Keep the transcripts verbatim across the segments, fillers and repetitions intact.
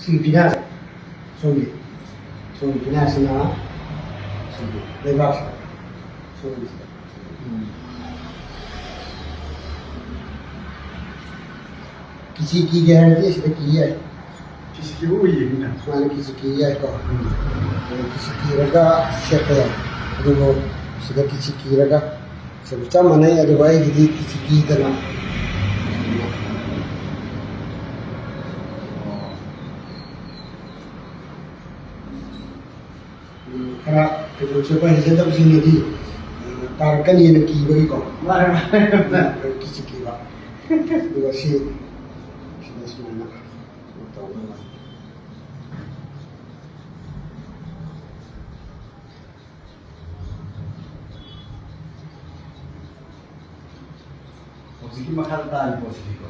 ꯁꯤ ꯄꯤꯅꯥꯁꯦ꯫ ꯁꯣꯝꯒꯤ꯫ ꯁꯣꯝꯒꯤ ꯄꯤꯅꯥꯁꯤꯅ ꯁꯤꯒꯤ ꯂꯩꯕꯥꯛꯁꯤꯗ꯫ ꯁꯣꯝꯒꯤꯁꯤꯗ꯫ ꯎꯝ꯫ ꯀꯤꯆꯤ ꯀꯤꯒꯦ ꯍꯥꯏꯔꯗꯤ ꯁꯤꯗ ꯀꯤ ꯌꯥꯏ꯫ ꯀꯤꯆꯤ ꯀꯤꯕ ꯎꯏꯌꯦ ꯃꯤꯅ꯫ ꯁꯨꯃꯥꯏꯅ ꯀꯤꯆꯤ ꯀꯤ ꯌꯥꯏꯀꯣ꯫ ꯎꯝ꯫ ꯑꯗꯨꯒ ꯀꯤꯆꯤ ꯀꯤꯔꯒ ꯁꯦꯠꯄ ꯌꯥꯏ꯫ ꯑꯗꯨꯕꯨ ꯁꯤꯗ ꯀꯤꯆꯤ ꯀꯤꯔꯒ ꯁꯤꯕꯨ ꯆꯞ ꯃꯥꯟꯅꯩ꯫ ꯑꯗꯨꯕꯨ ꯑꯩꯒꯤꯗꯤ ꯀꯤꯆꯤ ꯀꯤꯗꯅ꯫ ꯎꯝ, ꯈꯔ ꯐꯤꯔꯣꯜ ꯁꯦꯠꯄ ꯍꯩꯖꯗꯕꯁꯤꯡꯅꯗꯤ, ꯑ, ꯇꯥꯔꯛꯀꯅꯤꯅ ꯀꯤꯕꯒꯤꯀꯣ꯫ ꯃꯥꯅꯦ, ꯃꯥꯅꯦ, ꯃꯥꯅꯦ꯫ ꯀꯤꯁꯤ ꯀꯤꯕ꯫ ꯑꯗꯨꯒ ꯁꯤ, ꯁꯤꯗ ꯁꯨꯃꯥꯏꯅ ꯇꯧꯅꯕ꯫ ꯍꯧꯖꯤꯛꯀꯤ ꯃꯈꯥꯗ ꯇꯥꯔꯤꯕ ꯄꯣꯠꯁꯤꯗꯤꯀꯣ꯫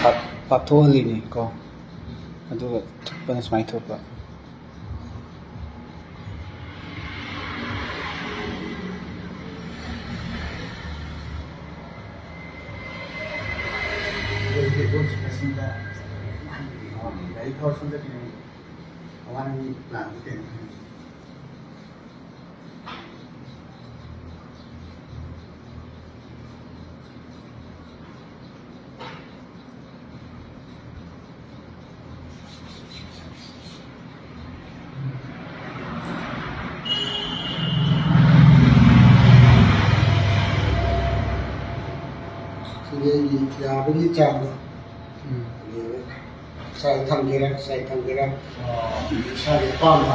ꯄꯥꯛ-, ꯄꯥꯛꯊꯣꯛꯍꯜꯂꯤꯅꯤ ꯀꯣ, ꯑꯗꯨꯒ ꯊꯨꯞꯄꯅ ꯁꯨꯃꯥꯏꯅ ꯊꯨꯞꯄ꯫ ꯁꯤꯗꯤ ꯑꯩꯒꯤ ꯌꯥꯕꯒꯤ ꯆꯥꯡꯗꯣ꯫ ꯎꯝ꯫ ꯁꯥꯏ ꯊꯝꯒꯦꯔꯥ, ꯁꯥꯏ ꯊꯝꯒꯦꯔꯥ, ꯑ, ꯏꯁꯥꯒꯤ ꯑꯄꯥꯝꯕ꯫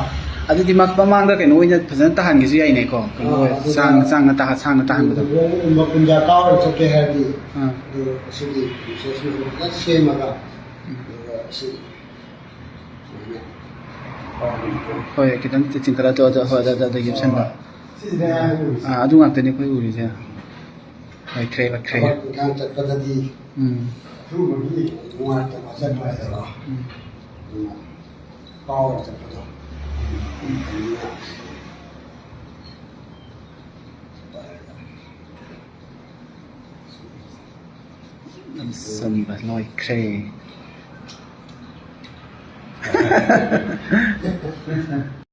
ꯑꯗꯨꯗꯤ ꯃ-, ꯃꯃꯥꯡꯗ ꯀꯩꯅꯣ ꯑꯣꯏꯅ ꯐꯖꯅ ꯇꯥꯍꯟꯒꯦꯁꯨ ꯌꯥꯏꯅꯦꯀꯣ, ꯀꯩꯅꯣ ꯑꯥ, ꯑꯣꯏ, ꯑꯗꯨꯒ ꯁꯥꯡ-, ꯁꯥꯡꯅ ꯇꯥꯍ-, ꯁꯥꯡꯅ ꯇꯥꯍꯟꯕꯗꯣ꯫ ꯂꯨꯍꯣꯡꯕꯒꯨꯝꯕ ꯀꯨꯟꯖꯥ ꯀꯥꯎꯔꯒ ꯆꯠꯀꯦ ꯍꯥꯏꯔꯗꯤ, ꯑꯥ꯫ ꯑꯗꯨ ꯁꯤꯒꯤ ꯄ꯭ꯔꯣꯁꯦꯁꯁꯤꯡꯗꯣ ꯐꯖꯅ ꯁꯦꯝꯃꯒ, ꯎꯝ꯫ ꯑꯗꯨꯒ ꯁꯤ ꯁꯨꯃꯥꯏꯅ ꯍꯣꯏ, ꯈꯤꯇꯪ ꯆꯤꯡꯈꯠꯂ ꯇꯣ-, ꯑꯗ-, ꯍꯣꯏ, ꯑꯗ-, ꯑꯗ-, ꯑꯗ ꯌꯦꯞꯁꯟꯕ꯫ ꯁꯤꯁꯤꯅꯦ ꯑꯩꯅ ꯎꯔꯤꯁꯦ꯫ ꯑꯥ, ꯑꯗꯨ ꯉꯥꯛꯇꯅꯤ ꯑꯩꯈꯣꯏ ꯎꯔꯤꯁꯦ꯫ ꯑꯣꯏꯈ꯭ꯔꯦ, ꯑꯣꯏꯈ꯭ꯔꯦ꯫ ꯊꯕꯛ ꯏꯪꯈꯥꯡ ꯆꯠꯄꯗꯗꯤ ꯎꯝ꯫ ꯑꯊꯨꯕꯒꯤ ꯅꯨꯡꯉꯥꯏꯇꯕ ꯆꯠꯄ ꯍꯥꯏꯗꯣ꯫ ꯎꯝ꯫ ꯑꯗꯨꯅ ꯀꯥꯎꯔ ꯆꯠꯄꯗꯣ꯫ ꯎꯝ꯫ ꯑꯗꯨꯅ ꯅꯝꯁꯟꯕ ꯂꯣꯏꯈ꯭ꯔꯦ꯫